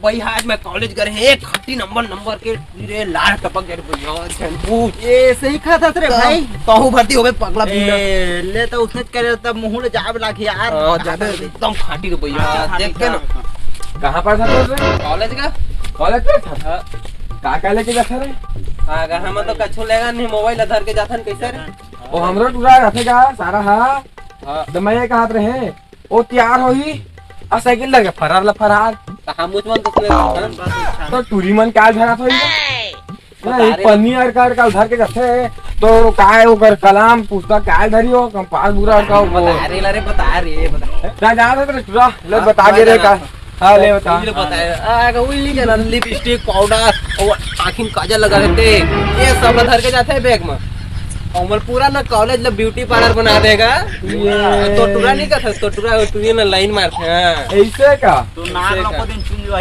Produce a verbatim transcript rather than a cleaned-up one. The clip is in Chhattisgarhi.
भाई, आज मैं कॉलेज गए रहे, एक खट्टी नंबर नंबर के रे लार टपक गए रे भैया, झन पूछ। ए, सही कहा था रे भाई। कहूँ भर्ती होबे पगला बीना। ए, ले तो उसने करे तब मुँह ले जाब लाग यार। हाँ, जाबे एकदम खाटी रे भैया, हाँ, देख के ना। कहाँ पर था तू रे? कॉलेज का। कॉलेज पर था? हाँ। का का लेके जाता रे? हाँ, हम तो कछु लेगा नहीं, मोबाइल धर के जाथन कैसे रे? ओ हमरो टुरा रथे का सारा हा। हाँ। तो मैं ये कहत रहे, ओ तैयार होही, आ साइकिल धर के फरार ला फरार। तो हम उस मन तो सुने हाँ। तो टूरी मन काल धरा थोड़ी। नहीं, अरे। पन्नी अर का, अर का धर के जाथे, तो काय ओकर कलम, पुस्तक काय धरी हो, कंपास बुरा अर का वो। बता रे, ला रे, बता रे, बता। ना, जा रे, टुरा, ले हाँ, बता दे रे ना, का। ना। हाँ, ले बता। ले बता। आ, का उल्ली के ना, लिपस्टिक, पाउडर, और आँखी में काजल लगा रहते, ये सब ला धर के जाथे बैग में। और पूरा ना कॉलेज ला ब्यूटी पार्लर बना देगा। ये। तो टुरा नहीं कहता, तो टुरा, टुरी ना लाइन मारते हैं। ऐसे का? तो नाक ऐसे ला का? को दिन चुन लो।